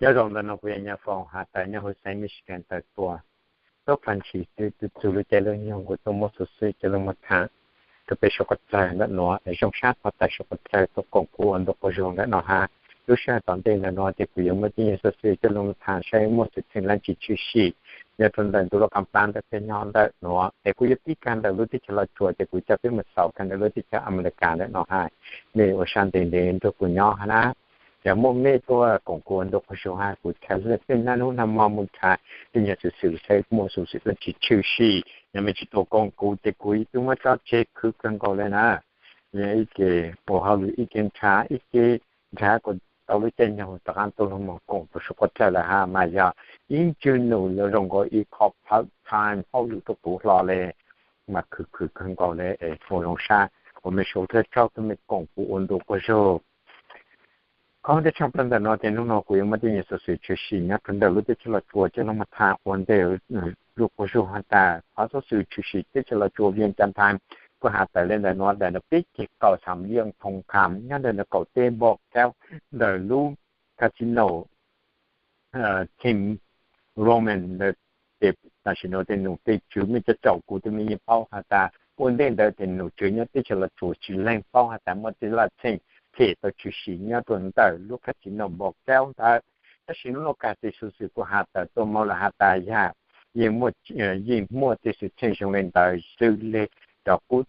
Nyob zoo ntawm no kuv yog Nyiaj Foom has tas nyob huv xeev Michigan tawm tuaj. Tub Fas Ntshis twb txug lub caij lub nyoog kuv tuaj muab xov xwm coj los tham rau peb suav qhov txawg ntawm nuav es zoo sab tog tas suav qhov txawg tuaj koom kuv ua ntu quas zug ntawm no hab. Lub sij hawm tom ntej ntawm no ces kuv yuav muab tej nyuag xov xwm coj los tham saib muaj xwm txheej dlaab tsi tshwm sim nyob rau ntawm ntu lub kaam pab ntawm peb nyob ntawm nuav es kuv yuav pib kag ntawm lub teb chaws Los Tsuas ces kuv coj peb mus xaus kag ntawm lub teb chaws Amelikas ntawm no hab. Mej ua sab ntev ntev nrug kuv nyob hab na. Yog muaj mej tuaj koom kuv ua ntu quas zug hab kuv txhad lawm peb naj hnub nag mo mus nrhav tej nyuag xwm txheej saib muaj xwm txheej dlaab tsi tshwm sim. Yog mej tsis tuaj koom kuv ces kuv twb muab tso tseg khwv kawg nkaus le na. Yog ib ke ua hauj lwm ib ke nrhav ib ke nrhav kuas tau lub caij nyoog rov qaab tuaj lug moog koom rau suav qhov txawg lawm hab mas yog ib ntswg num yuav zoo nkaus ib qho part time hauj lwm rau kuv hlo le. Mas khwv khwv kawg nkaus le es ua zoo sab uas mej suav thawj tsaug tuaj mej koom kuv ua ntu quas zug. Qhov dlej tshaaj plawg ntawm no ces hnub no kuv yuav muab tej nyuag xov xwm tshwm sim nyob rau ntawm lub teb chaws Los Tsuas coj lug moog tham ua ntej lub quas zug has tas qhov xov xwm tshwm sim teb chaws Los Tsuas Vias Cas Times kuj has tawm le ntawm nuav ntawm peb ceg kaum Xam Yeej Thoo Kham nyob ntawm kaum teb npo kaub ntawm lub casino King Roman ntawd. Ces tam sim no tej num tej tswv mej cov caum kuv tej mej yeej paub has tas ua ntej ntawd ces num tswv nyob teb chaws Los Tsuas tsis leeg paub has tas muaj tej laj txheej phem tau tshwm sim nyob rau ntawm lub casino npo kaub ntawd. Tab sis hnub no kag tej xov xwm kuj has tawm tuaj moog lawm has tas yog yeej muaj tej xwm txheej zoo le ntawd xwb le, cov qub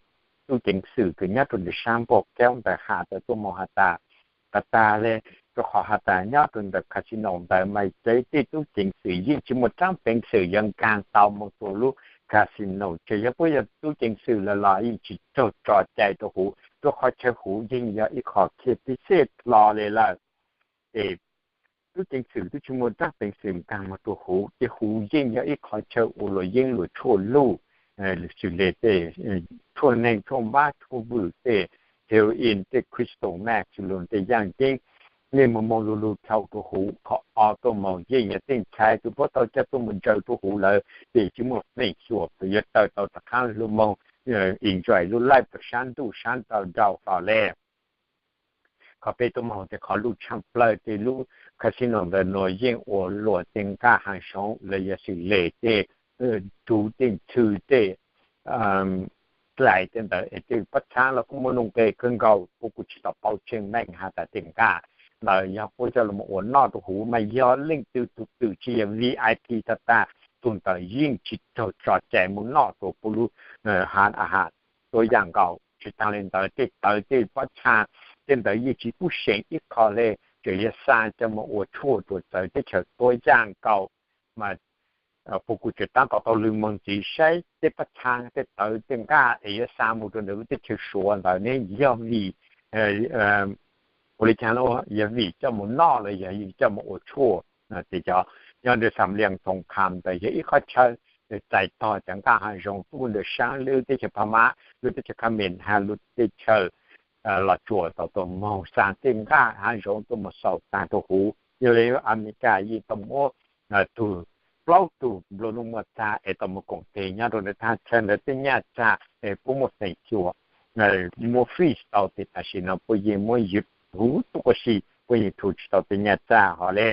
tub ceev xwm kws nyob rau ntawm sab npo kaub ntawd has tawm tuaj moog has tas tag tag le, rau qhov has tas nyob rau ntawm casino ntawd mas tej tub ceev xwm yeej tsis muaj raab peev xwm yuav nkaag tau moog rua lub casino, tsuas yog puab yog tub ceev xwm lawm los yeej tsis raug tso cai rau huv, rua qhov chaw huv yeej yog ib qho khiaj pib xej hlo le lawm. Ces tub ceev xwm twb tsis muaj raab peev xwm nkaag moog rua huv, ces huv yeej yog ib qho chaw uas luam yeeb luam tshuaj luj, xws le tej tshuaj neeg, tshuaj npab, tshuaj vwm, tej heroin, tej crystal meth, xws le tej yaaj yeeb, yeej moog moog lug lug dhau rua huv. Qhov ob tuaj moog yeej yog tej ntxhais kws puab tau coj tuaj moog ntsaws rua huv lawm ces tsis muaj feem xyuam kws yuav tawm tau rov qaab lug moog enjoy lub life rua sab ntuj sab nrau nrau hlo le. Qhov peb tuaj moog ces qhov luj tshaaj plawg tej lub casino ntawm nuav yeej ua luam tej nqaj haav zoov los yog xws le tej tug tej ntxhw tej dlais tej ntawd es tej pob txhaa los kuj muaj nuj nqes kawg nkaus, puab kuj tsis tau paub tsheej meej has tas tej nqaj ntawd yog puab coj lug moog ua noj rua huv mas yog leej twg tug twm tsis yog V I P tag tag, tug ntawd yeej tsis raug tso cai moog noj rua puab lub haav a has tuab yaaj nkaus. Tsis taag le ntawd tej tawv tej pob txhaa tej ntawd yeej tsis pub seem ib qho le, tsuas yog xa coj moog ua tshuaj rua txawv teb chaws tuab yaaj nkaus. Mas puab kuj tseem taab tom tau lug moog ntxiv saib tej pob txhaa tej tawv tej nqaj es yuav xa moog rua ntawm lub teb chaws Suav ntawd ne yog vim ua li caag, yog vim coj moog noj los yog coj moog ua tshuaj. Ces cov nyob ntawm Xam Liaj Thoo Kham ntawd yog ib qhov chaw txais tog cov nqaj haav zoov tuaj ntawm saab lub teb chaws Phab Mab, lub teb chaws Khab Mes hab lub teb chaws Los Tsuas tau tuaj moog xa tej nqaj haav zoov tuaj moog xaus taag rua huv. Yog li Amelikas yeej tau muab tug plaub tug nplua nuj muaj txag es tau moog koom teg nyob rua ntawm thaj chaw ntawd tej nyaj txag es puab muaj feem xyuam muab freeze tau, ces tam sim no puab yeej muab yuav huv tuab quas si, puab yeej thu tsis tau tej nyaj txag hov le.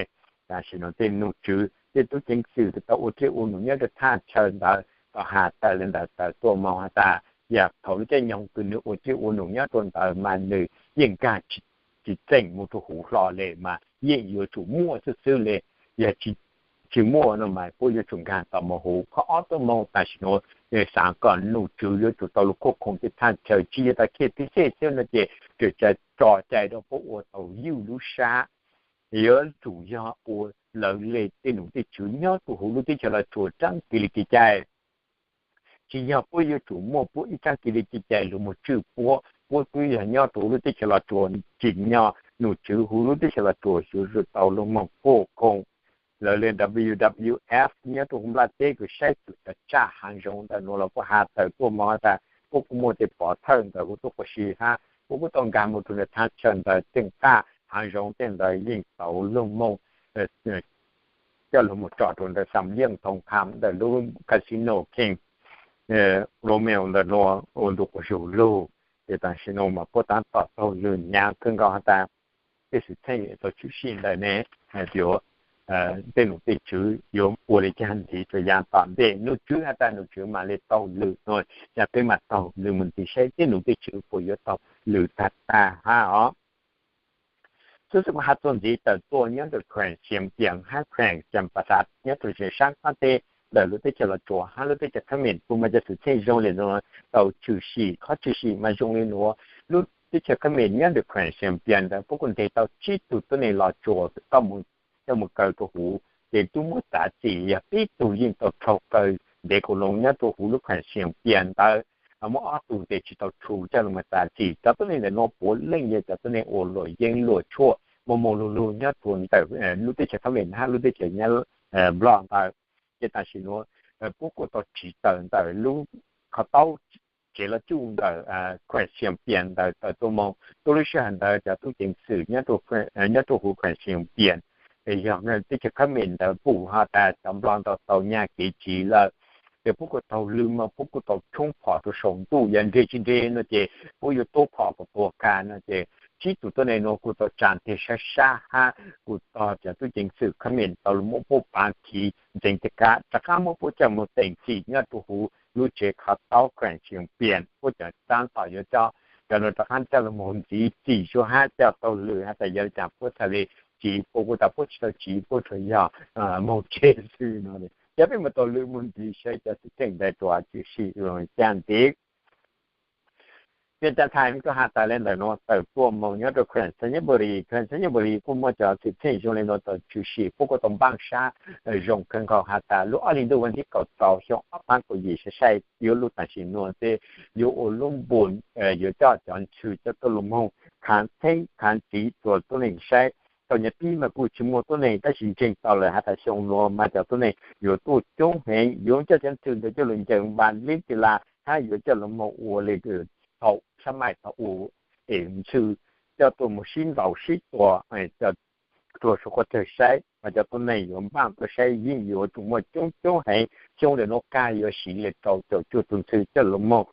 Tam sim no tej num tswv tej tub ceev xwm kws tau ua dlej ua num nyob rua thaj chaw ntawd tau has tawm le ntawd tawm tuaj moog has tas yog thaum lub caij nyoog kws nwg ua dlej ua num nyob rua ntawd mas nwg yeej nkaag tsis txeem moog rua huv hlo le mas yeej yuav tsum muaj xwb xwb le. Yog tsis muaj no mas puab yuav tsum nkaag tau moog huv. Qhov ob tuaj moog tam sim no xaav kom num tswv yuav tsum tau lug kuaj khoom tej thaj chaw tsis yog tas khiaj pib xej xwb no ces tseem tso cai rua puab ua tau ywj lub sab. Yuav tsum yog ua lawv le tej num tej tswv nyob rua huv lub teb chaws Los Tsuas tsaab kev li kev cai. Tsis yog puab yuav tsum muaj puab ib tsaab kev li kev cai lug moog tswj puab, puab twb yog nyob rua huv lub teb chaws Los Tsuas, tsim nyog num tswv huv lub teb chaws Los Tsuas yuav tsum tau lug moog kuaj khoom. Lawv le W W F nyob rua huv nplaj teb kws saib txug cov tsaj haav zoov ntawm nuav los kuj has tawm tuaj moog has tas puab kuj muaj tej pov thawj ntawm huv tuab quas si hab puab kuj tau nkaag moog rua ntawm thaj chaw ntawd tej nqaj haav zoov tej ntawd yeej tau lug moog coj lug moog tso rua ntawm Xam Yeej Thoo Kham ntawm lub casino King Romeo ntawm nuav ua ntu quas zug lug. Ces tam sim no mas puab taab tom taug lug nyaav kawg nkaus has tas tej xwm txheej tau tshwm sim ntawm ne, hais tias tej nom tej tswv yuav ua li cas ntxiv rau yav tom ntej. Nom tswv has tas nom tswv mam li taug lwm no, yog peb mam taug lwm mus ntxiv saib tej nom tej tswv puas yuav taug lwm tag tag hab os. Xwb xwb kuv has txuas ntxiv tawm tuaj nyob rau Kheem Xias Pias hab Kheem Xas Pas Xas nyob rau ze sab qab teb ntawm lub teb chaws Los Tsuas hab lub teb chaws Khab Mem kuj muaj cov xwm txheej zoo li no tau tshwm sim. Qhov tshwm sim mas zoo li nuav, lub teb chaws Khab Mem nyob rau Kheem Xias Pias ntawd puab kuj ntes tau tsib tug tuab neeg Los Tsuas coj mus kaw rau huv, ces tub muab txav txim, yog peb tug yeej tau rhaug kaw ntev kaus loo nyob rau huv lub Kheem Xias Pias ntawd. Muaj ob tug ces tsis tau tshua coj los txav txim. Cov tuab neeg ntawm nuav puav leej yog cov tuab neeg uas luam yeeb luam tshuaj muaj moog lug lug nyob rua ntawm lub teb chaws Khab Mem hab lub teb chaws Nplog ntawd. Ces tam sim nuav puab kuj tau tsiv tawm ntawm lub qhov taub tsev loj cuj ntawm Kheem Xias Pias ntawd tawm tuaj moog. Tuaj lub sij hawm ntawd cov tub ceev xwm nyob rua huv Kheem Xias Pias, yog teb chaws Khab Mem ntawd pum has tas cov Nplog ntawd tau nyag kev tsiv lawm. Ces puab kuj taug lw mas puab kuj tau tshoob phom rua saum ntuj, yog nreg tsis nreg no ces puab yuav tuab phom kom tuag kag no ces tsib tug tuab neeg nuav kuj tau tsa nteg sab sab hab kuj tog cov tub ceev xwm Khab Mem tau muab puab pav khiv ntxeev tej kab rov qab muab puab coj moog teem txim nyob rua huv lub tsev qhov taub Kheem Xias Pias. Puab cov tab tom yuav coj cov nuav rov qab coj los moog ntxiv txim zuj hab coj taug lw has tas yog li cas puab txhaj li tsiv, puab kuj tas puab tsis tau tsiv, puab tsuas yog moog tseg xwb no. Yog peb mus taug lw moog ntxiv saib cov xwm txheej ntawd tsuas tshwm sim zoo li cas ntxiv. Ces cav thaj kuj has tas le ntawm nuav tawm tuaj moog nyob rau Kheem Xas Nyas Npus Lis. Kheem Xas Nyas Npus Lis kuj muaj cov xwm txheej zoo li nuav tau tshwm sim, puab kuj tau npaaj sab zoo kawg nkaus has tas lub ob hlis ntuj vas thib kaum rau xyoo ob phav kaum yim saib saib yuav lug tam sim nuav xwb, yuav ua lub npus, yuav coj cov ntxhw coj tuaj lug moog khav txheeb khav txiv rua tuab neeg saib. Thaum nyuas tib mas kuj tsis muaj tuab neeg tab sis ntseeg tau lawm has tas xyoo nuav mas cov tuab neeg yuav tuaj coob heev, yuav coj cov ntxhw ntawd coj lug ncaws npas lib ti la hab yuav coj lug moog ua le thaum sab maim thaum u es ntxhw coj tuaj moog sib ntaus sib tua rua suav qhuab tawg saib, mas cov tuab neeg yuav npaaj tuaj saib yeej yuav tsum muaj coob coob heev. Xyoo ntawm nuav kag yuav siv le rau caum cuaj tug ntxhw coj lug moog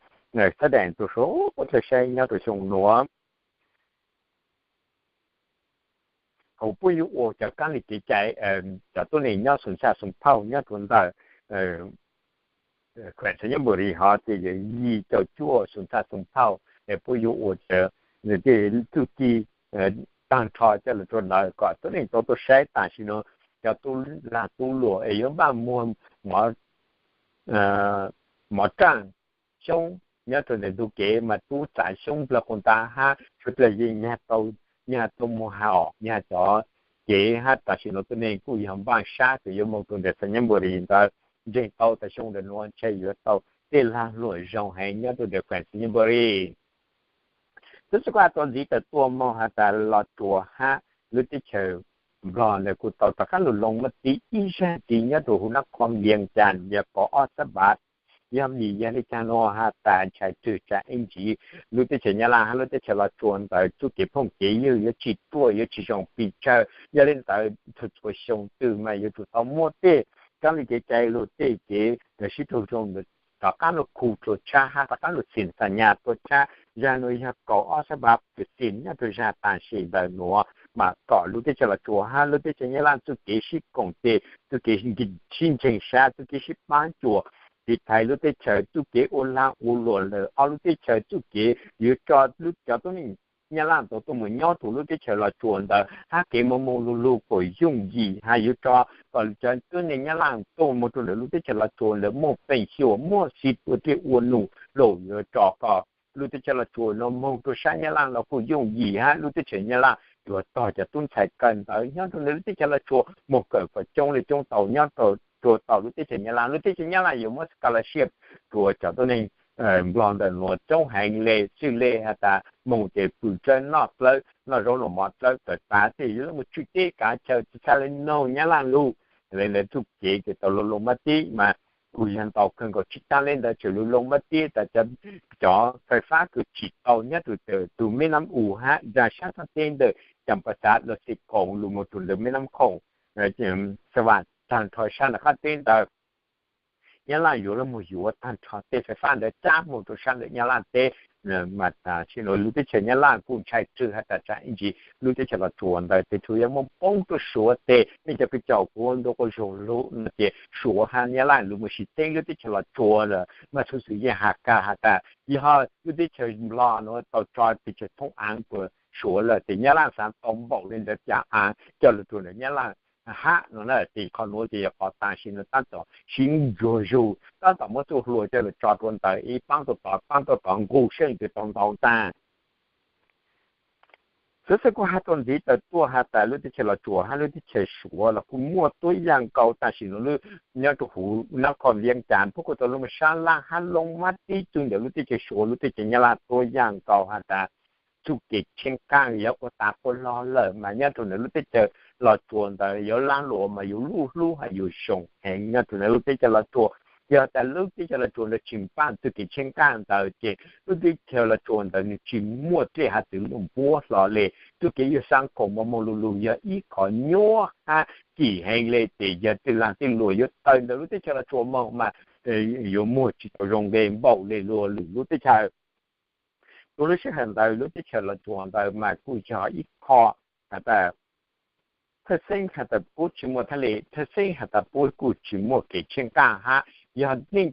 sab dees rua suav qhuab tawg saib nyob rau xyoo nuav. Thaum puab yuav ua cov kaab li kev cai, cov tuab neeg nyob xoo txhaj xoo phauj nyob rua ntawm Kheem Xas Nyas Npus Lis hov ces yog yim caum cuaj xoo txhaj xoo phauj es puab yuav ua cov tej txuj ci taag nrho coj lug rua ntawd kom tuab neeg tau tuaj saib. Tam sim nuav cov tub lag tub luam es yuav npaaj muag mov raaj xyoob nyob rua ntawm ntug kev mas tub txav xyoob nplawg quas ntav hab suav dlawg yeej nyag tau, nyag tuaj muag hom nyag cov kev hab tam sim nuav tuab neeg kuj yog npaaj sab kws yuav moog rua ntawm Xas Nyas Npus Lis ntawd. Ntseeg tau tas xyoo ntawm nuav ntshe yuav tau tej lag luam zoo heev nyob rua ntawm Kheem Xas Nyas Npus Lis. Xwb xwb kuj has txuas ntxiv tawm tuaj moog has tas Los Tsuas hab lub teb chaws Nplog ntawd kuj tau rov qaab lug loo mab txib ib zaag ntxiv nyob rua huv nab qhov Vias Cas yog kaum ob xab npav. Yog vim yog le caag nuav has tas ntshai twg tsa ib ntsis lub teb chaws Nyab Laj hab lub teb chaws Los Tsuas ntawd txuj kev phooj kev ywg yuav tsis tuaj yuav tsis zoo pes tsawg. Yog le ntawd txhua txhua xyoo twg mas yuav tsum tau muaj tej kaab li kev cai lug tej kev sib raug zoo rov qaab lug khu rua tshab hab rov qaab lug xim xa nyas rua tshab. Zaag nuav yog kaum ob xab npav pes xim nyob rua zaag tam sim ntawm nuav mas kom lub teb chaws Los Tsuas hab lub teb chaws Nyab Laj txuj kev sib koom tes, txuj kev sib ntseeg sab, txuj kev sib paab cuam tiv thaiv lub teb chaws txuj kev ua lag ua luam ntawm ob lub teb chaws txuj kev yuav tso lub cov tuab neeg Nyab Laj ntawd tuaj mus nyob rua lub teb chaws Los Tsuas ntawd hab kev moog moog lug lug kom yooj yim hab yuav tso kom cov tuab neeg Nyab Laj tuaj moog rua ntawm lub teb chaws Los Tsuas ntawd muaj peem xyuam muaj xim ua dlej ua num lug yuav tso kom lub teb chaws Los Tsuas nuav moog rua sab Nyab Laj los kuj yooj yim hab lub teb chaws Nyab Laj yuav tog cov tub ntxhais kawm ntawv nyob rua ntawm lub teb chaws Los Tsuas moog kawm kom coob le coob tau nyob rua tau lub teb chaws Nyab Laj. Lub teb chaws Nyab Laj yuav muab scholarship rua cov tuab neeg Nplog ntawm nuav coob heev le, xws le has tas moog ces pw dlawb noj dlawb noj zaub noj mov dlawb tawm tav tej yuav lub mus tswj teb kav chaw txhaj le noog Nyab Laj lug. Le ntawd txuj kev ces tau lug loo mab txib mas kuj yog ntau kawg nkaus tsis taag le ntawd tseem lug loo mab txib tas cov fais fab kws tsim tau nyob rua tug meb nab u hab nraag sab qaab teb ntawm Cas Pas Xav los xij Koos lug moog rua ntawm meb nab Khoom, Xas Vas taag nrho sab ntawm qaab teb ntawd Nyab Laj yuav lug moog yuav taag nrho tej fais fab ntawd cab moog rua sab ntawm Nyab Laj teb. mas tam sim no lub teb chaws Nyab Laj kuj ntshai tsw has tas tsam ib ntsis lub teb chaws Los Tsuas ntawd tes tsuas yuav muab poob rau Suav tes nej cov kws caum kuv ntu quas zug lug no ces Suav hab Nyab Laj lug mus sib teeb lub teb chaws Los Tsuas lawm mas xuv xwm yeej has kag has tas yog lub teb chaws Nplog nuav tau tso tes tsev thoob aav rua Suav lawm tes Nyab Laj xaav tau npaum le ntawd cov aav coj lug rua ntawm Nyab Laj hab no na. Tes qhov nuav ces yog qhov tam sim no tab tom sib ntsuag zug tab tom muab txuj hlua coj lug tso rua ntawd ib paab tuaj tod paab tuaj tod nqug seej twg tau ntau taag. Xwb xwb kuj has txuas ntxiv tawm tuaj has tas lub teb chaws Los Tsuas hab lub teb chaws Suav los kuj muaj tuab yaaj nkaus tam sim no lub nyob rua huv nab qhov Viab Cas puab kuj tau lug sab laj hab loo mab tib tug ntawm lub teb chaws Suav lub teb chaws Nyab Laj tuab yaaj nkaus has tas txuj kev tsheej qaaj yog ua tas quas log lawm mas nyob rua ntawm lub teb chaws Los Tsuas ntawd yuav laab luas mas yuav luj hlub has yuav zoo heev nyob rua ntawm lub teb chaws Los Tsuas. Yog tas lub teb chaws Los Tsuas ntawd tsis npaj txuj kev tsheej qaaj ntawd ces lub teb chaws Los Tsuas ntawd nws tsis muaj dlej hav txwv luj npuab hlo le. Txuj kev yuav xaav koom moog moog lug lug yog ib qhov nyuaj hab kim heev le tes yog tej laag tej luam yuav tawm ntawm lub teb chaws Los Tsuas moog mas yuav muag tsis tau zoo le npaum le luag lwm lub teb chaws. Rua lub sij hawm ntawd lub teb chaws Los Tsuas ntawd mas kuj yog ib qho has tas thawj xeeb has tas puab tsis muaj thaj le, thawj xeeb has tas puab kuj tsis muaj kev tsheej qaaj hab yog neeg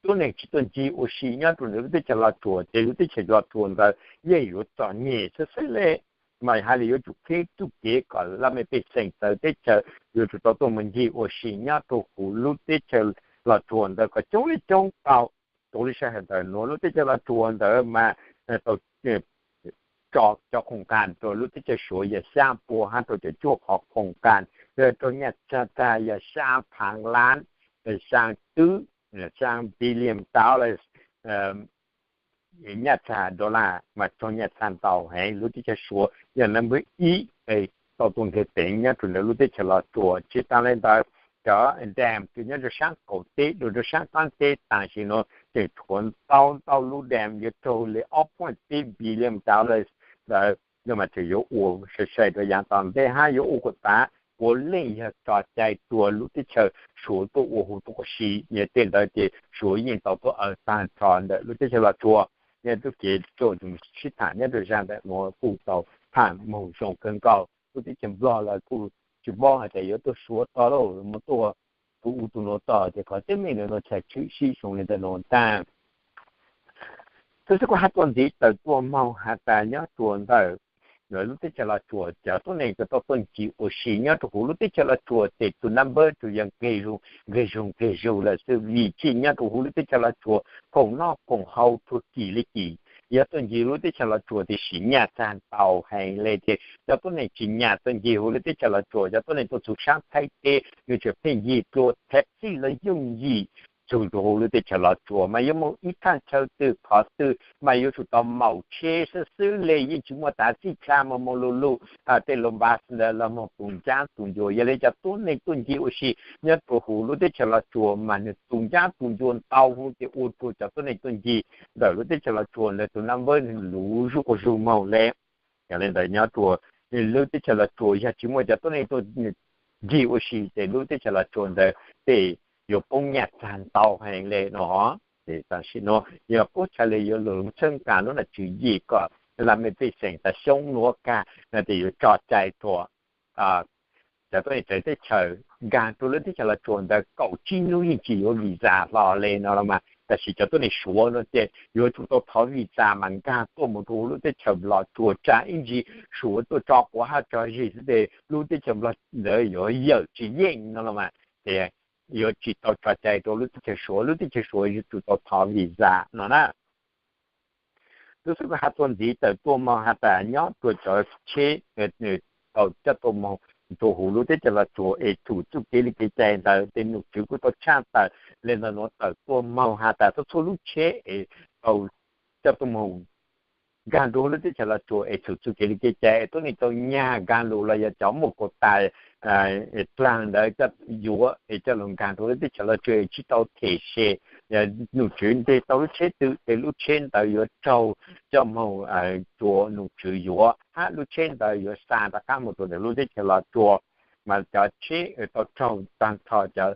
tuab neeg tsis tuaj ncig ua si nyob rua ntawm lub teb chaws Los Tsuas ces lub teb chaws Los Tsuas ntawd yeej yuav txom nyem xwb xwb le. Mas has le yuav tsum qhib txuj kev kom laj mej pej xeem txawv teb chaws yuav tsum tau tuaj mus ncig ua si nyob rua huv lub teb chaws Los Tsuas ntawd kom coob le coob tau. Rua lub sij hawm ntawd nuav lub teb chaws Los Tsuas ntawd mas tau tso cov khoom kas rua lub teb chaws Suav yog xyaa pua hab rua cov cuaj qhov khoom kas, rua nyaj txag tag yog xyaa phaav lab, xyaa twb, xyaa billion dollars nyaj txag dollar mas raug nyaj txag ntau heev. Lub teb chaws Suav yog number ib tau tuaj nkaag teev nyob rua ntawm lub teb chaws Los Tsuas. Tsis taag le ntawd, cov dam kws nyob rua saab qaum teb rua rua saab qaab teb tam sim no tseem tshuav ntau ntau lub dam yuav raug le ob point teb billion dollars ntawd mas tseem yuav ua sai sai rua yaav tom ntej hab yuav ua kuas tav puav leej yog tso cai rua lub teb chaws Suav tuaj ua huv tuaj ua si. Yog tej ntawd ces Suav yeej tau tuaj aws taag nrho ntawm lub teb chaws Los Tsuas. Yog tub kev tsuj sib tham nyob rua zag ntawm nuav kuj tau tham moog zoo kawg nkaus. Lub teb chaws Nplog los kuj tsis paub has tas yuav tuaj Suav tog lauj, moog tuaj tus u tus nuav tog, ces qhov teeb meem ntawm nuav txhaj tshwm sim zoo le ntawm nuav taag. Tub xwb kuj has tuaj ntxiv tawm tuaj moog has tas nyob rua ntawm lub teb chaws Los Tsuas cov tuab neeg tau tuaj ncig ua si nyob rua huv lub teb chaws Los Tsuas ces tus number tsuas yog nqeg zug nqeg zug nqeg zug lawm xwb. Vim tsi nyob rua huv lub teb chaws Los Tsuas khoom noj khoom haus rua kim le kim yog tuaj ncig lub teb chaws Los Tsuas tiam sis nyaj txag ntau heev le ces cov tuab neeg tsis nyam tuaj ncig huv lub teb chaws Los Tsuas. Cov tuab neeg tuaj txug saab Thaib teb nws tseem pheej yig dlua taxi los yooj yim txug rua huv lub teb chaws Los Tsuas mas yuav moog ib thaaj chaw twg qhov twg mas yuav tsum tau maum tsheb xwb xwb le, yeej tsis muaj taxi dlha moog moog lug lug tej lub bus ntawd los moog tu ncaab tu ncua. Yog le cov tuab neeg tuaj ncig ua si nyob rua huv lub teb chaws Los Tsuas mas nwg tu ncaab tu ncua ntau huv ces ua rua cov tuab neeg tuaj ncig ntawm lub teb chaws Los Tsuas ntawd tus number nwg luv zuj quas zug moog le. Yog le ntawd nyob rua lub teb chaws Los Tsuas yog tsis muaj cov tuab neeg tuaj ncig ua si ces lub teb chaws Los Tsuas ntawd tej yuav poob nyaj txag ntau heev le no. Tam sim nuav yog puab txhaj le yuav lug txhawb nqaa lub nam tswv yim kom laj mej pej xeem tas xyoob nuav kag no ces yuav tso cai rua cov tuab neeg txawv teb chaws nkaag rua lub teb chaws Los Tsuas ntawd kaum tsib nub yeej tsis yuav visa hlo le no los mas. Tam sim cov tuab neeg Suav no ces yuav tsum tau thov visa mas nkaag tuaj moog rua lub teb chaws Los Tsuas, tsam ib ntsis Suav tuaj tso quav hab tso zig xwb tes lub teb chaws Nplog ntawd yuav yawm tsis yeej no los mas. Ces yuav tsis tau tso cai rua lub teb chaws Suav, lub teb chaws Suav yuav tsum tau thov visa no na. Tub xwb kuj has tuaj ntxiv tawm tuaj moog has tas nyob rua cov tsheb tau coj tuaj moog rua huv lub teb chaws Los Tsuas es txug txuj kev li kev cai ntawd tes nom tswv kuj tau tshaj tawm le ntawm nuav tawm tuaj moog has tas txhua txhua lub tsheb es tau coj tuaj moog nkaag rua huv lub teb chaws Los Tsuas es txug txuj kev li kev cai es tuab neeg tau nyag nkaag lug los yog cov muaj quas tas dlaag ntawd coj yuav es coj lug nkaag rua lub teb chaws Los Tsuas es tsis tau them se. Nom tswv nteg tau lub tsheb twg tes lub tsheb ntawd yuav raug coj moog rua nom tswv yuav hab lub tsheb ntawd yuav xa rov qaab moog rua ntawm lub teb chaws Los Tsuas. Mas cov tsheb tau raug taag nrho cov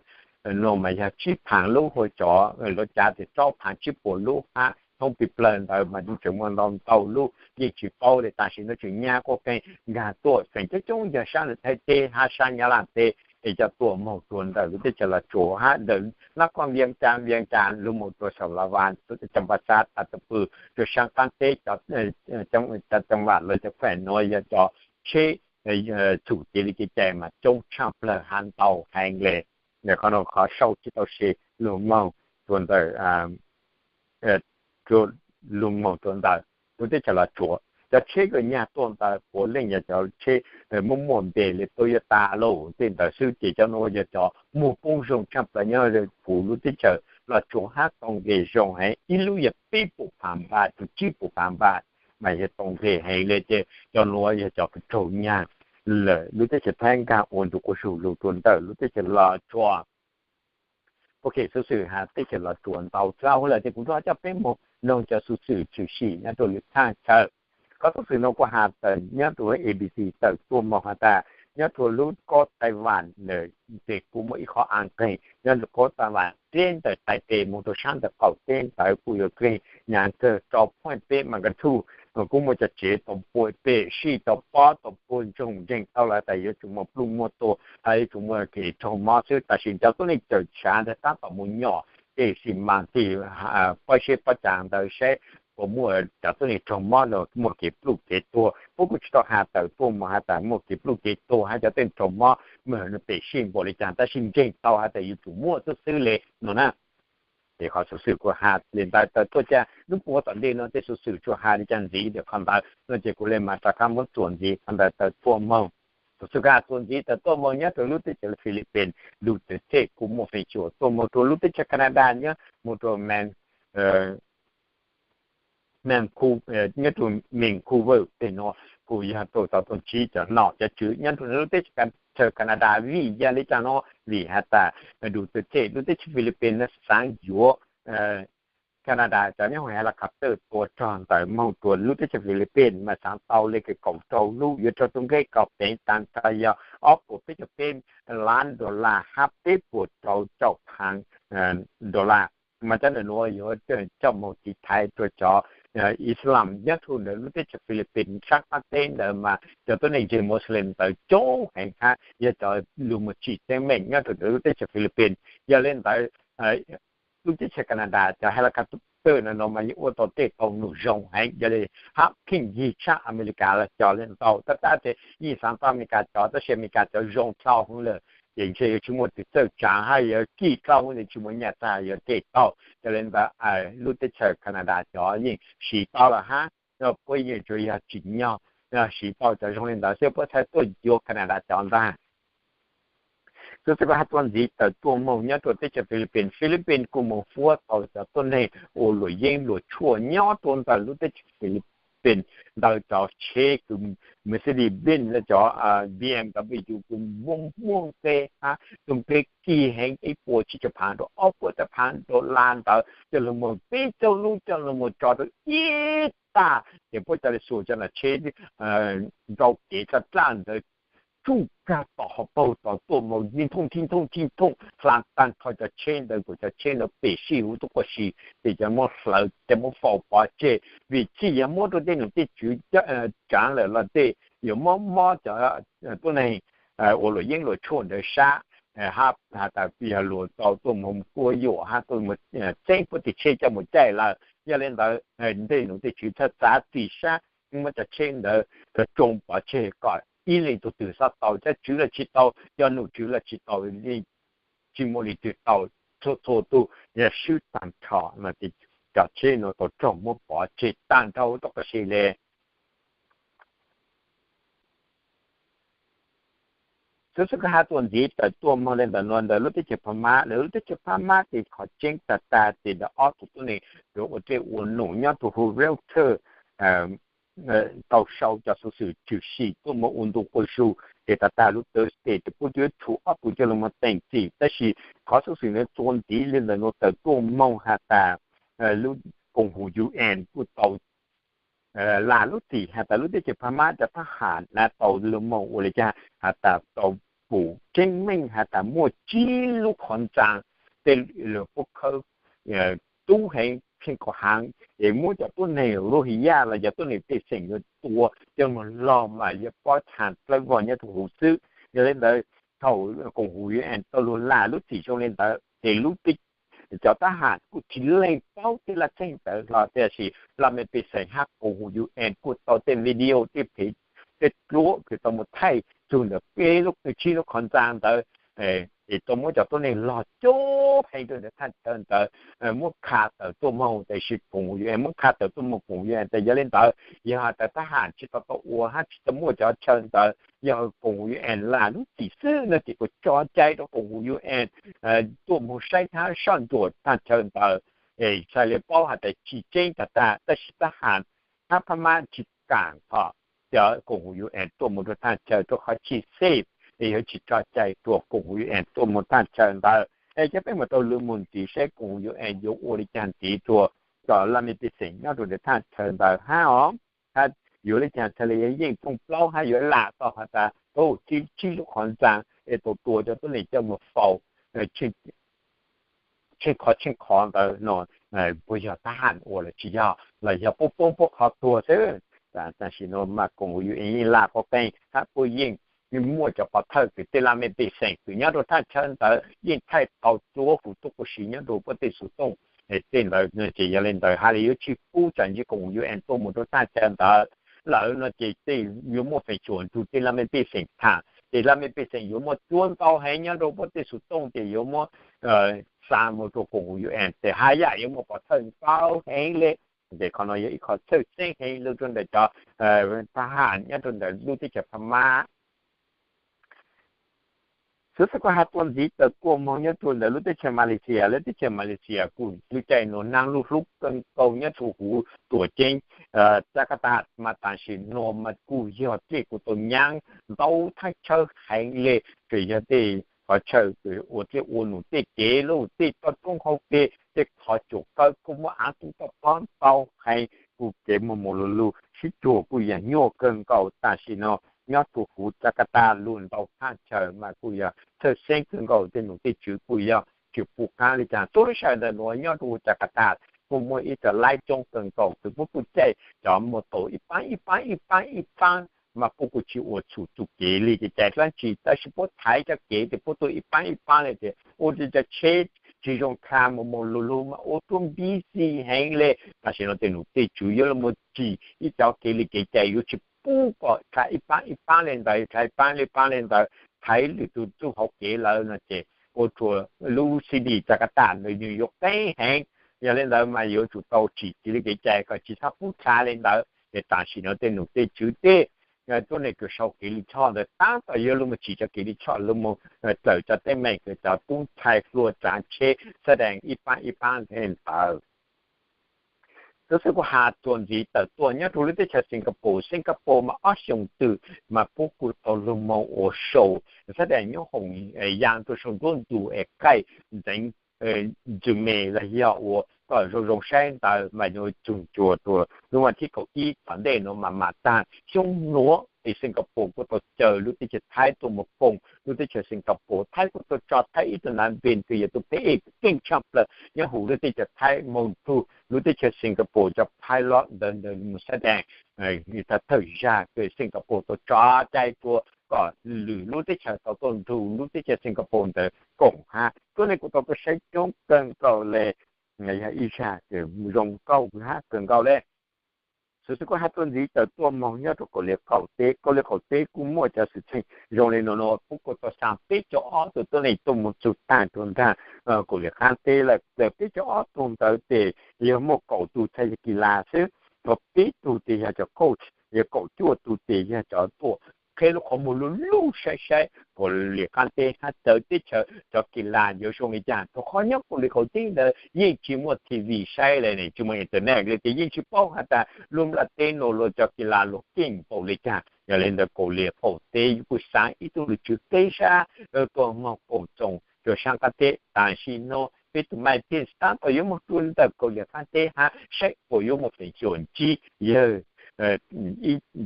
no mas yog tsib phaav lub, hu cov luav cav tes rau phaav tsib puas lub hab thoob plig plawg ntawd mas yeej tseem muaj ntau ntau lub yeej tsis paub li, tam sim no tseem nyab quaj qeeg nkag tuaj feem coob coob yog sab ntawm Thaib teb hab sab Nyab Laj teb, es coj tuaj moog rua ntawm lub teb chaws Los Tsuas hab ntawm nab koj Vias Cas, Vias Cas lug moog rua saum Las Vas, Cam Pas Xav tas tw pw rua saab qaab teb, cov coob vam los cov fam nuav yog cov tsheb txhum kev li kev cai mas coob tshaj plawg hab ntau heev le. Qhov nuav qhov sau tsis tau se lug moog rua ntawm lug moog rua ntawm lub teb chaws Los Tsuas. Cov tsheb kws nyag tuaj ntawd puav leej yog cov tsheb muaj muaj npe li Toyota lauj tej ntawd xwb, ces cov nuav yog cov muag poob zoo tshaj plawg nyob puv lub teb chaws Los Tsuas hab tau nqe zoo heev, ib lub yog peb puas phav npaj rua tsib puas phav npaj, mas yog tau nqe heev le. Ces cov nuav yog cov kws raug nyag lawm lub teb chaws Thaib nkag ua ntu quas zug lug rua ntawm lub teb chaws Los Tsuas. Ok, xuv xwm has teb chaws Los Tsuas ntau dlhau lawm ces kuv rov coj peb moog noog cov xuv xwm tshwm sim nyob rua lwm thaaj chaw. Qhov xuv xwm nuav kuv has tawm nyob rua A B C tawm tuaj moog has tas nyob rua lub kob Taiwan tes kuj muaj ib qhov aav qeeg nyob rua kob Taiwan teb ntawm Taipei moog rua saab ntawm qaum teb ntawd kuj yuav qeeg nyaav kawg rau point peb magnitude. Kuj muaj cov tsev tau npua pem sij tau pob tau puag ntsoog nreeg tau lawm tas yuav tsum muaj pluj muaj tua hab yuav tsum muaj kev raug mob xwb, tam sim cov tuab neeg cawm tshaav ntawd tab tom mus nyom tej xi mas tig pob seb pob cag ntawd saib puas muaj cov tuab neeg raug mob los muaj kev pluj kev tuag. Puab kuj tsis tau has tawm tuaj moog has tas muaj kev pluj kev tuag hab cov tuab neeg raug mob mas pem sij npaum li cas, tab sis nreeg tau has tas yuav tsum muaj xwb xwb le no na. Ces qhov xuv xwm kuv has li ntawd tawm tuaj ca hnub puag tom ntej no tej xuv xwm tsuas has li cas ntxiv tes qhov ntawd no ces kuv le mas rov qab muab txuas ntxiv qhov ntawd tawm tuaj moog. Xuv xwm kuv has txuas ntxiv tawm tuaj moog nyob rua lub teb chaws Philippines, Duterte kuj muaj feem xyuam tuaj moog rua lub teb chaws Canada nyob moog rua Vancouver, nyob rua Vancouver tej nuav kuj yog tau tau tuaj ntsib cov nom cov tswv nyob rua lub teb chaws Canada. Vim yog li cas no? Vim has tas Duterte lub teb chaws Philippines no xaav yuav Canada cov nyob hauv helicopter tua rog ntawd moog rua lub teb chaws Philippines mas xaav tau le kaum rau lub, yuav raug tus nqe kom peev taag nrho yog ob puas peb caug peb lab dollar hab peb puas rau caum phav dollar. Mas cov ntawm nuav yuav coj moog tiv thaiv rua cov Islam nyob rua ntawm lub teb chaws Philippines saab qaab teb ntawd mas cov tuab neeg ntseeg Muslim ntawd coob heev hab yog cov lug moog tsim teeb meem nyob rua ntawm lub teb chaws Philippines. Yog li ntawd lub teb chaws Canada cov helicopter no no mas yeej ua tau tej tau num zoo heev, yog li hab pheej yig tshaj America los cov le ntau. Tab tab tes yeej xaav tau America cov, tab sis America cov zoo dlhau heev lawm, ces ntshe yuav tsis muaj tus txawj tsaav hab yuav kim dlhau heev, tsis muaj nyaj txag yuav cem tau. Yog li ntawd lub teb chaws Canada cov yeej siv tau lawm hab, puab yeej tsuas yog tsim nyog siv tau cov zoo li ntawd xwb puab txhaj tuaj yuav Canada cov ntag. Xwb xwb kuv has txuas ntxiv tawm tuaj moog nyob rua teb chaws Philippines. Philippines kuj moog fuab tau cov tuab neeg ua luam yeeb luam tshuaj nyob rua ntawm lub teb chaws Philippines ntawd cov tsheb kws Mercedes-Benz los cov BMW kws muaj muaj nqe hab tus nqe kim heev ib puas tsib caug phav rua ob puas tawm phav dollar ntawd coj lug moog peb caug lub coj lug moog tso rua ib tag ces puab cov le xuas cov nom tsheb nrau kev raj raj ntawd tsuj kag tom hauv paug tom tuaj moog nij thooj nij thooj nij thooj hla taag nrho cov tsheb ntawd kuas cov tsheb ntawd pem sij huv tuab quas si, ces cov muab hlawv cov muab faus pov tseg. Vim txij yog muab rua tej nom tej tswv tsaav lawm los tej yuav mob mob cov tuab neeg ua luam yeeb luam tshuaj ntawd sab, hab has tas yog luag tau tuaj moog kuab yuam hab tuaj moog txeeb puab tus tsheb coj moog caij lawm. Yog li ntawd tej nom tej tswv txhaj txav txim sab muab cov tsheb ntawd tsoo pov tseg kom ib leej tug twg xob tau, cov tswv los tsis tau, cov nom tswv los tsis tau, tsis muaj leej twg tau, txhua txhua tug yog swb taag nrho no ces cov tsheb no tau raug muab pov tseg taag nrho huv tuab quas si le. Xwb xwb kuv has txuas ntxiv tawm tuaj moog le ntawm nuav ntawm lub teb chaws Phab Mab. Ntawm lub teb chaws Phab Mab ces qhov tseeb tag tag ces ntawm ob tug tuab neeg yuav ua dlej ua num nyob rua huv Reuters tau sau cov xuv xwm tshwm sim tuaj moog ua ntu quas zug ces tag tag lub Thursday ces puab yuav tshuam ob tug coj lug moog teem txim. Tab sis qhov xuv xwm nuav txuas ntxiv le ntawm nuav tawm tuaj moog has tas lub koom haum U N kuj tau la lub txim has tas lub teb chaws Phab Mab cov thab ham na tau lug moog ua le caag has tas tau pum tseeb meej has tas muaj tsib lub qhov ntxaa tej lug pub khawb tub heev tsheej qhov haav es muab cov tuab neeg Rohingya los yog tuab neeg pej xeem yuav tua coj mus log mas yuav pob txha dlawb vog nyob rau huv xwb. Yog li ntawd thaum koom haum U N tau luag lam lub txim zoo li ntawd ces lub cov tab ham kuj tsis leeg paub tej laj txheej ntawd los tiam sis laj mej pej xeem hab koom haum U N kuj tau tej video tej phev tej dluab kws tau mus thaij txug ntawm peb lub tsib lub qhov ntxa ntawd es tau muab cov tuab neeg log coob heev rau ntawm thaj chaw ntawd, muab kha tawm tuaj moog tiam sis koom haum U N muab kha tawm tuaj moog koom haum U N tas yog li ntawd yog has tas tab ham tsis tau tau ua hab tsis tau muaj cov chaw ntawd yog koom haum U N lam lub txim xwb no ces kuj tso cai rau koom haum U N tuaj moog saib hab soj ntsuam thaj chaw ntawd es xaav le paub has tas tsis tseeb tag tag tab sis tab ham hab Phab Mab tsis kaam txog cov koom haum U N tuaj moog rua thaj chaw rua qhov tsis xej es yuav tsis tso cai rua koom haum U N tuaj moog thaj chaw ntawd es cov peb muab tau lug moog ntxiv saib koom haum U N yuav ua le caag ntxiv rua cov laj mej pej xeem nyob rua ntawm thaj chaw ntawd hab os, hab yuav le caag txhaj le yeej rooj plaub hab yuav lam tau has tas tau tsib lub qhov ntxa es tau tua cov tuab neeg coj mus faus tsheej qhov tsheej qhov ntawd no puab yog tab ham ua los tsis yog los yog puab poob puab qhov tuag xwb. Tam sim no mas koom haum U N yeej lam qhov qeej hab puab yeej muaj cov pov thawj kws tej laj mej pej xeem kws nyob rua thaj chaw ntawd yeej thaij tau txhua huv tuab huv si nyob rua puab tej xuv tooj tej ntawd no ces yog le ntawd has le yuav tsis pub tsaam ntsig koom haum U N tuaj moog rua thaj chaw ntawd lawm no ces tej yuav muaj feem xyuam ntug tej laj mej pej xeem tham ces laj mej pej xeem yuav muaj txuab ntau heev nyob rua puab tej xuv tooj ces yuav muab xa moog rua koom haum U N ces haj yam yuav muaj pov thawj ntau heev le. Ces qhov no yog ib qho txhawj xeeb heev lug rua ntawm cov tab ham nyob rua ntawm lub teb chaws Phab Mab. Xov xwm kuj has tuaj ntxiv tawm tuaj moog nyob rua ntawm lub teb chaws Malaysia, lub teb chaws Malaysia kuj lub caij nuav naag lug hlub kawg nkaus nyob rua huv tuam ceeb Jakarta mas tam sim no mas kuj yog tej kuj tau nyaab ntau thaj chaw heev le, tsuas yog tej qhov chaw ua tej ua num tej kev lug tej toj roob hauv peg tej qhov tsua kawg kuj muaj av tub toj pob ntau heev, kuj kev muag mus lug lug sib cuag kuj yog nyuaj kawg nkaus tam sim no nyob rua huv Jakarta lug ntau thaj chaw mas kuj yog txhawj xeeb kawg nkaus tej num tej tswv kuj yog tsis pum qaab le caag. Txhua lub sij hawm ntawm nuav nyob rua huv Jakarta kuj muaj ib co laib coob kawg nkaus kws puab kuj caij cov muag tau ib paab ib paab ib paab ib paab mas puab kuj tsis ua txhum txuj kev li kev cai dlaab tsi tab sis puab thaiv cov kev tes puab tuaj ib paab ib paab le tes ua rua cov tsheb tsis zoo dlha mus mus lug lug mas ua rua busy heev le. Tam sim no tej num tej tswv yuav lug moog tsim ib cov kev li kev cai yuav tsis pub kom dlha ib paab ib paab le ntawd, dlha ib paab le paab le ntawd thaiv lwm tug txuj hauv kev lawm no ces ua rua lub city Jakarta ntawd nwg yuav qeeb heev. Yog le ntawd mas yuav tsum tau tsim kev li kev cai kom tsis txhob pub dlha le ntawd. Ces tam sim no tej num tej tswv tej tuab neeg kws sau kev li choj ntawd taab tom yuav lug moog tsim cov kev li choj lug moog dlawm cov teeb meem kws cov tub ntxhais hlua tsaav tsheb xab dees ib paab ib paab le ntawd. Xov xwm kuj has tuaj ntxiv tawm tuaj nyob rua lub teb chaws Singapore. Singapore mas ob xyoos twg mas puab kuj tau lug moog ua show xab dees nyob hoom yaa rua sau nruab ntug es qaij ntxeev ntxwg me los yog ua kom zoo zoo saib ntawd mas yuav tsum tsuas rua lub vas thib kaum ib tom ntej nuav mas mas taag xyoo nuav es Singapore kuj tau caw lub teb chaws Thaib tuaj moog koom lub teb chaws Singapore. Thaib kuj tau tso Thaib ib tug nav npe kws yog tug peb e keej tshaj plawg nyob huv lub teb chaws Thaib moog rua lub teb chaws Singapore cov phais loj ntawd ntawd moog xab dees thawj zag kws Singapore tau tso cai rua kom lwm lub teb chaws tau tuaj nrug lub teb chaws Singapore ntawd koom hab. Tuab neeg kuj tau tuaj saib coob kawg nkaus le, yog ib zag kws zoo nkauj hab kawg nkaus le. Xov xwm kuj has tuaj ntxiv tawm tuaj moog nyob rua Kaus Lim qaum teb. Kaus Lim qaum teb kuj muaj cov xwm txheej zoo le nuav nuav, puab kuj tau xa peb caug ob tug tuab neeg tuaj moog txug taag rua nraag Kaus Lim qaab teb lawm. Peb caug ob tug ntawd tes yog muaj kaum tug txhais yog kis las xwb, peb tug tes yog cov coach, yog kaum cuaj tug tes yog cov tuaj qheb lub qhov muag lug lug saib saib Kaus Lim qaab teb hab txawv teb chaws cov kis las yuav zoo le caag. Rua qhov nyob Kaus Lim qaum teb ntawd yeej tsis muaj T V saib le, tsis muaj internet le, ces yeej tsis paub has tas lub nplaj teb nuav luag cov kis las luag keej npaum le caag. Yog le ntawd Kaus Lim qaum teb kuj xaav ib tug lug tswv teb sab tuaj moog koom txoos rua saab qaab teb. Tam sim no peb tug Maiv Pej taab tom yuav moog rua ntawm Kaus Lim qaab teb hab saib puas yuav muaj feem xyuam ntsib yawg,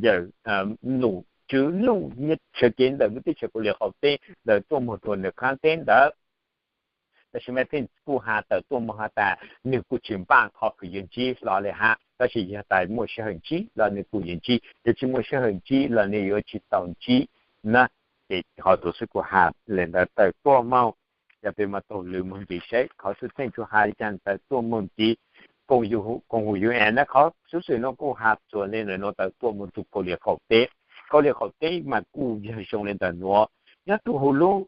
yawg num tswv luj nyob sawv kev ntawm lub teb chaws Kaus Lim qaum teb ntawd tuaj moog rua ntawm qaab teb ntawd. Tab sis mas Pence kuj has tawm tuaj moog has tas nwg kuj tsis npaj qhov kws yuav ntsib hlo le hab, tab sis yog tas muaj sij hawm ntsib los nwg kuj yuav ntsib, yog tsis muaj sij hawm ntsib los nwg yuav tsis tau ntsib na. Ces qhov tod xwb kuv has le ntawd tawm tuaj moog, yog peb mas taug lw moog ntxiv seb qhov xwm txheej tshua has le caag tawm tuaj moog ntxiv. Koom haum U N na, qhov xuv xwm nuav kuj has txuas le ntawm nuav tawm tuaj moog rua Kauslim Qaum Teb. Kauslim Qaum Teb mas kuj yog zoo le ntawm nuav, nyob rua huv lub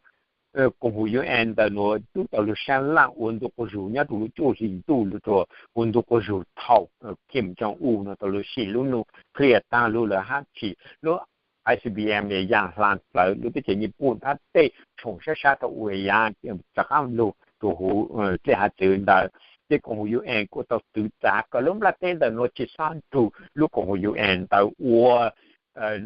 koom haum U N ntawm nuav tub tau lug saab laaj ua ntu quas zug nyob rua lub cuaj hli ntuj lug rua ua ntu quas zug thaum Kim Jong Un nuav tau lug sim lub nuclear taag lug lawm hab tsim lub I C B M yaam hla plawv lub teb chaws Nyij Pooj hab tej tshoom sab sab rua uas yav rov qaab lug rua huv dlej hav txwv ntawd. Tej koom haum U N kuj tau txwv txav kom lub nplaj teb ntawm nuav tsis xob nrug lub koom haum U N ntawd ua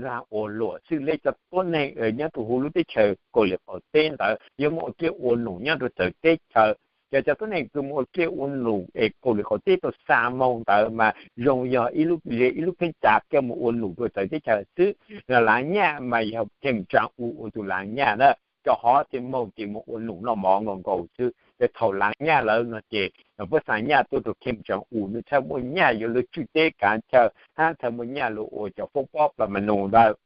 lag ua luam xwb le cov tuab neeg nyob rua huv lub teb chaws Kauslim Qaum Teb ntawd yuav muaj ua dlej ua num nyob rua txawv teb chaws. Cov, cov tuab neeg kws mus ua dlej ua num es Kauslim Qaum Teb tau xa moog ntawd mas zoo yog ib lub, ib lub pheej txav kws mus ua num rua txawv teb chaws xwb. Laav nyaj mas yog Kim Jong Un ua tug laav nyaj na, cov hov tej moog ces mus ua num noj mov nkaus nkaus xwb. Ces thaum laav nyaj lawm no ces puab xa nyaj tuaj rua Kim Jong Un, nwg txhaj muaj nyaj yuav lug tswj teb kaav chaw hab txhaj muaj nyaj lug ua cov foob pob plas ma nus ntawd.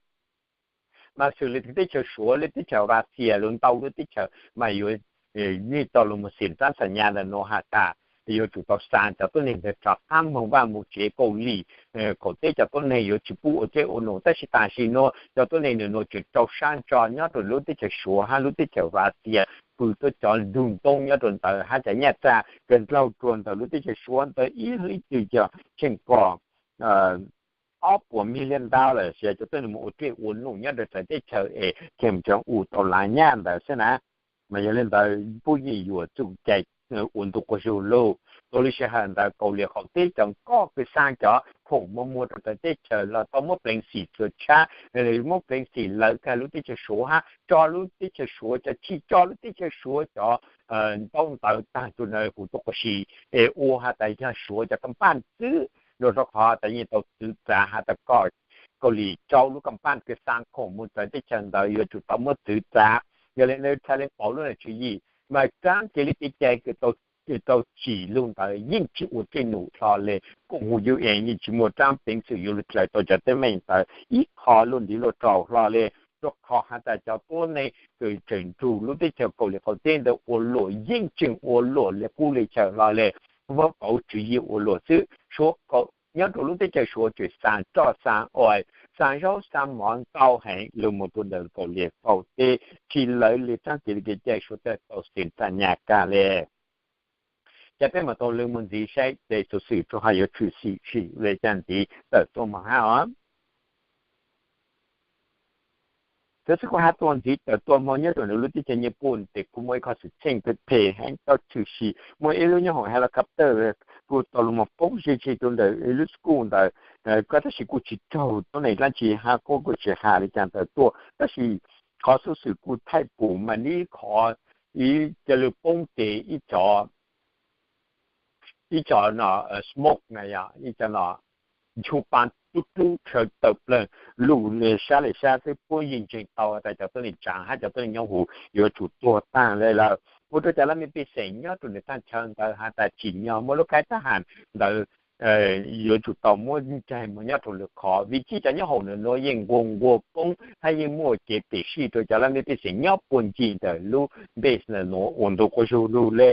Mas xws le teb chaws Suav, lub teb chaws Russia, lug ntau lub teb chaws mas yuav nwg tau lug moog xim txab xa nyaj ntawm nuav has tas yuav tsum tau xa cov tuab neeg ntawd rov qaab moog vaj moog tsev. Kauslim Qaum Teb cov tuab neeg yuav tsis pub ua dlej ua num, tab sis tam sim nuav cov tuab neeg ntawm nuav tseem rau sab ntso nyob rua lub teb chaws Suav hab lub teb chaws Russia, pw tuab cov ntug ntoob nyob rua ntawd hab cov nyaj txag kawg nkaus rua ntawm lub teb chaws Suav ntawd ib leeg ib tug yog tsheej kom ob puas million dollar, xyov cov tuab neeg mus ua dlej ua num nyob rua txawv teb chaws es Kim Jong Un tau laav nyaj ntawd xwb na. Mas yog le ntawd puab yeej yuav txuj cai ua ntu quas zug lug. Tau le sij hawm ntawd Kauslim Qaum Teb cov nkoj kws xa cov khoom muag muag rua txawv teb chaws los tau muab pleev xim txhua tshab, muab pleev xim lawv kag lub teb chaws Suav hab tso lub teb chaws Suav cov chij, tso lub teb chaws Suav cov ntaub ntawv taag rua huv tuab quas si es ua has tas yog Suav cov kaaj paaj xwb. Rua rau qhov tas yeej tau txwv txav has tas kom Kauslim rau lub kaaj paaj kws xa khoom mus txawv teb chaws ntawd yuav tsum tau muab txwv txav. Yog le ntawd txhaj le pauv lub tswv yim mas tsaab kev le kev cai kws tau tsim lug ntawd yeej tsis ua dlej num hlo le. Koom haum U N yeej tsis muaj tsaab peev xwm yuav lug dlaws tau cov teeb meem ntawd ib qho luaj ntiv luaj rau hlo le. Rua qhov has tas cov tuab neeg kws tseem nrug lub teb chaws Kauslim Qaum Teb ntawd ua luam yeej tseem ua luam le qub le chaw hlo le, muab pauv tswv yim ua luam xwb. Suav nyob rua lub teb chaws Suav tseem xa roj xa ua, xa zaub xa mov ntau heev lug moog rua ntawm Kauslim Qaum Teb, tsis lawv le tsaab kev le kev cai Suav tau xim txaj nyaj kag le. Ces peb mam taug lw moog ntxiv saib tej xuv xwm tshua has yuav tshwm sim le caag ntxiv tawm tuaj moog hab os. Txawm xwb kuv has tuaj ntxiv tawm tuaj moog nyob rua ntawm lub teb chaws Nyij Pooj tes kuj muaj ib qho xwm txheej phem heev tau tshwm sim, muaj ib lub nyoob hoom helicopter kuj tau lug moog poob ze ze rua ntawm ib lub school ntawd. Koj tab sis kuj tsis raug tuab neeg dlaab tsi hab kuj kuj tsis has le caag tawm tuaj, tab sis qhov xuv xwm kuj thaij pum mas ib qho ib ca lwg poob tes ib co ib co no smoke na yog ib co no nchu pa tub rub tshaw tawm plawg lug le sab le sab xwb. Puab yeej ntseeg tau tas cov tuab neeg tsaav hab cov tuab neeg nyob huv yuav tsum tuag taag le lawm. Ua rua cov laj mej pej xeem nyob rua nws taag chaw ntawd has tas tsim nyog muaj lub khaib tab has ntawd yuav tsum tau muab ntseeg moog nyob rua lwm qhov, vim tsi cov nyob hoom ntawm nuav yeej nquag nquag poob hab yeej muaj kev phem sij rua cov laj mej pej xeem nyob puag ncig ntawm lub base ntawm nuav ua ntu quas zug lug le.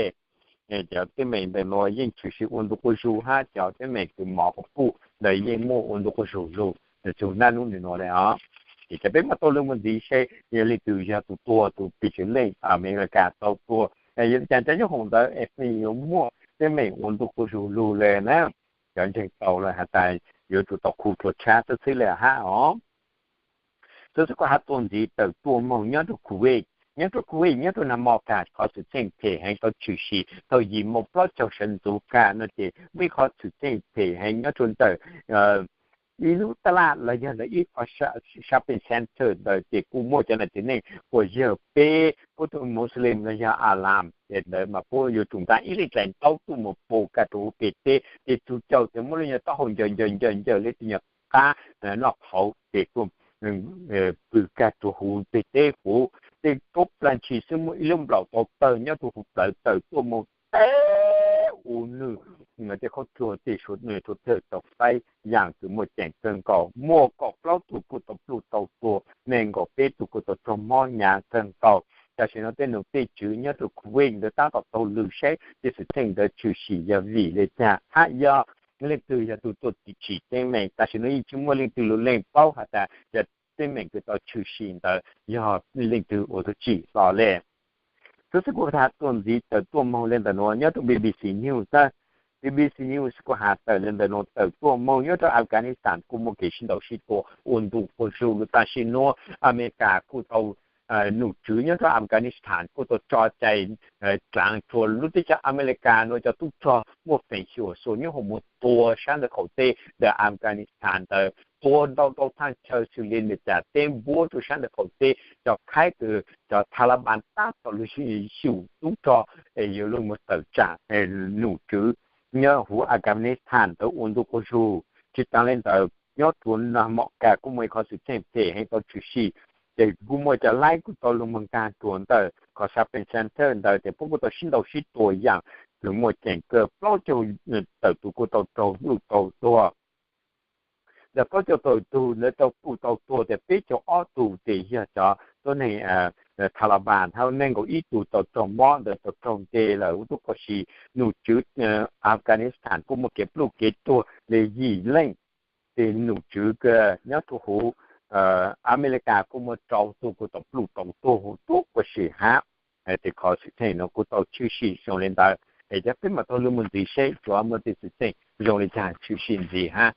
Cov teeb meem ntawm nuav yeej tshwm sim ua ntu quas zug hab cov teeb meem kws mov quas puj ntawd yeej muaj ua ntu quas zug lug txug naj nub nws nuav le os. Ces cov peb mam taug lw moog ntxiv seb yog leej twg yog tug tuag tug pes tsawg leej Amelikas tau tuag, yog le caag cov nyob hoom ntawd es yuav muaj teeb meem ua ntu quas zug lug le na. Cov ntseeg tau lawm has tas yuav tsum tau khu rua tshab xwb xwb le hab os. Txawm xwb kuv has tuaj ntxiv tawm tuaj moog nyob rua Kuwait, nyob rua Kuwait nyob rua nag mo kag qhov xwm txheej phem heev tau tshwm sim thaum yim moos plaub caug sawv ntxuv kag no ces muaj ib qhov xwm txheej phem heev nyob rua ntawm ib lub taj laj los yog ntawm ib qho shopping center ntawd ces kuj muaj cov nam txiv neej uas yog peb puab tug Muslim los yog Alam ces ntawd mas puab yuav tsum nqa ib leej dlaim ntaub tuaj mus pus kag rua huv peg teb ces tug caug ces muab lub nyuag taub hau ncaws ncaws ncaws ncaws le tug nyuag qab noj qhauv ces kuj pw kag rua huv peg teb huv. tej kaub plag ntshis xwb muaj ib lub nplaum tau tawg nyob rau hauv plawv tawm tuaj mus teb ua nws tej qhov tsua tej suav tawg tau qaib yam kws muaj ceem kawg nkaus, muaj kaum plaub tug kuj tau pluj tau tuag, nees nkaum peb tug kuj tau raug mob hnyav kawg nkaus. Tam sim no tej nom tej tswv nyob rau Kuwait ntawd tab tom taug lw saib tej xwm txheej ntawd tshwm sim yog vim li cas hab yog leej twg yog tus tuaj tsim teeb meem. Tam sim no yeej tsis muaj leej twg lub leej paub has tas yog teeb meem kws tau tshwm sim ntawd yog leej twg ua tau tsim los le. Xov xwm kuv has tuaj ntxiv tawm tuaj moog le ntawm nuav nyob rau BBC News xwb. BBC News kuj has tawm le ntawm nuav tawm tuaj moog nyob rau Afghanistan kuj muaj kev sib ntaus sib tua ua ntu quas zug lug tam sim nuav. Amelikas kuj tau, nom tswv nyob rau Afghanistan kuj tau tso cai dlaav rua lub teb chaws Amelikas nuav cov tub rog muaj feem xyuam xua nyob huv moog tua sab ntawm qaum teb ntawm Afghanistan ntawd tua ntau ntau thaaj chaw xws li Nplog, teb npuab rua sab ntawm qaum teb, cov khaib kws cov Taliban tab tom lug xyum tub rog es yuav lug moog tawm tsaam. Nom tswv nyob huv Afghanistan ntawd ua ntu quas zug. Tsis taag le ntawd nyob rua Nagorno-Karabakh kuj muaj ib qhov xwm txheej phem heev tau tshwm sim, ces kuj muaj cov laib kuj tau lug moog nkaag rua ntawm qhov shopping center ntawd ces puab kuj tau sib ntaus sib tua yam kws muaj ceem kawg, plaub caug tawm tug kuj tau raug pluj tau tuag. Ntawm plaub caug tawm tug ntawd tau pluj tau tuag tes peb caug ob tug tes yog cov tuab neeg Taliban hab nees nkaum ib tug tau raug mob ntawd tau raug nte lawm huv tub quas zig. Nom tswv Afghanistan kuj muaj kev pluj kev tuag le yim leej. Tes nom tswv nyob rua huv Amelikas kuj muaj rau tug kuj tau pluj tau tuag huv tub quas zig hab. Tes qhov xwm txheej nuav kuj tau tshwm sim zoo le ntawd es cov peb mam taug lug moog ntxiv seb tsuav muaj tej xwm txheej zoo le caag tshwm sim ntxiv hab.